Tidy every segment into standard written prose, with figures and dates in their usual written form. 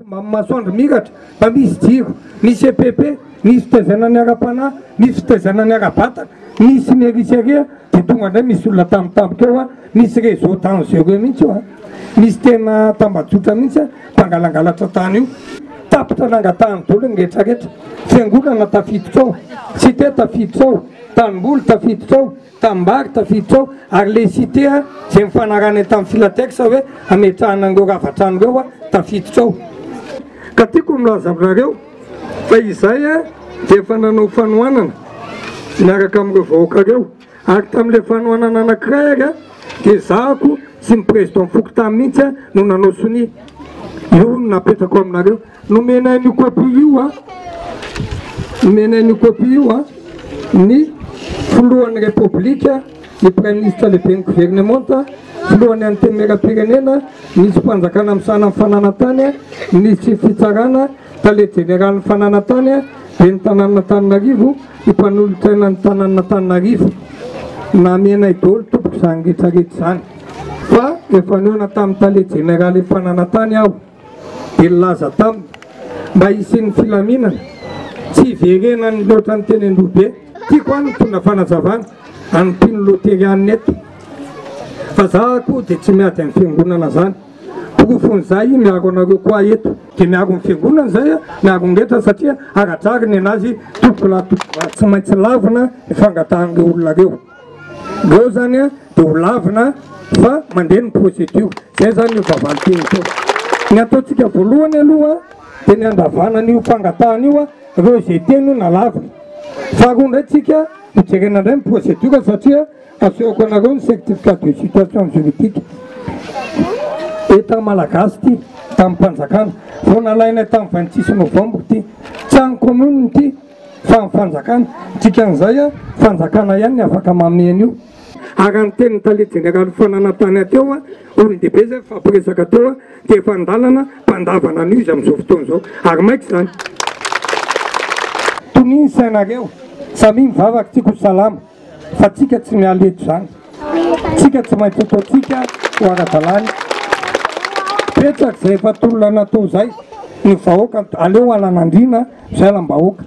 Mba masoandro miratra, mba misy jiro, misy EPP, misy fitaizana ny ara-panahy, misy fitaizana ny ara-batana, misy ny ery sy ery dia tonga indray misy olona tampotampoka eo an, misy réseau dangereux mihitsy io an, misy tena tambajotra mihitsy an, mpangalangalatra tany io. Tapitra nangatahany daholo ny rehetrarehetra, fiangonana tafiditra ao, cité tafiditra ao, tanimboly tafiditra ao, Tanimbary tafiditra ao ary le cité izay nifanarahana tamin'ny Filatex hoe hametrahana an'ireo rava-trano ireo tafiditra ao. Ka tiako ny milaza aminareo fa izay dia efa nanao fanohanana miaraka amin'ireo vahoaka ireo ary tamin'ilay fanohanana anankiray ary dia zahako sy ny président fokontany mihitsy no nanao sonia. Io no napetrako aminareo. Nomena an'io copie io a, nomena an'io copie io a, ny filohan'ny Repoblika, ny Praiminisitra lehiben'ny governemanta, filohan'ny Antenimierampirenena, minisitrim-panjakana misahana ny fananan-tany, minisitry ny fitsarana, tale jeneralin'ny fananan-tany, ben'ny tanànan'Antananarivo, ny mpanolotsainan'ny tanànan'Antananarivo. Namenay daholo tompoko izany rehetrarehetra izany. Fa efa nihaona tamin'ny tale jeneralin'ny fananan-tany aho. dia nilaza taminy mba hisian'ny filaminana, tsy hiverenany loatra ny teny Androhibe. Tiako any mitondra fanazavana an'ny mpino loterianina eto fa za koa dia tsy miady amin'ny fiangonana zany. Porofon'izay miaro anareo koa eto. Dia miaro ny fiangonana zay, miaro ny rehetra satria ara-drariny anazy tompokolahy tompokovavy. Tsy maintsy lavina ny fangatahan'ireo olona ireo. Reo zany a de ho lavina fa mandeha ny procédure, zay zany io vavalin-teny teo. Ny ataontsika voalohany aloha de ny handravana an'io fangatahana io a, rejeter no na lavina. Faharoa indray tsika hojerena indray ny procédure satria asehoko anareo ny certificat de situation juridique. Etat malagasy ity tanim-panjakana, vao nalainay tamin'ny 26 novembre ity, tsy an'ny commune ity. Fa ny fanjakana, dikan'izay fanjakana ihany ny afaka manome an'io. Ary ny tenin'ny tale jeneraly fananantany teo, olon-dehibe izay nifampiresaka teo, dia efa an-dalana mpandavana an'io izy amin'izao fotoana izao. Ary maika izany. Tonia ny sainareo, samia mivavaka tsika ho salama, fa tsika tsy miala eto izany. Tsika tsy maintsy ataontsika ho ara-dalàna. Betsaka izay efa tolona natao izay, ny vahoaka aleo halan'andriana. Fialam-bahoaka.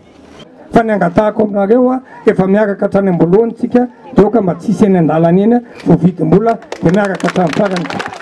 Fa ny angatahako aminareo a, efa miaraka hatrany am-boalohany tsika, dia aoka mba tsy hisy eny an-dalana eny a, voavidim-bola dia miaraka hatramin'ny farany tsika.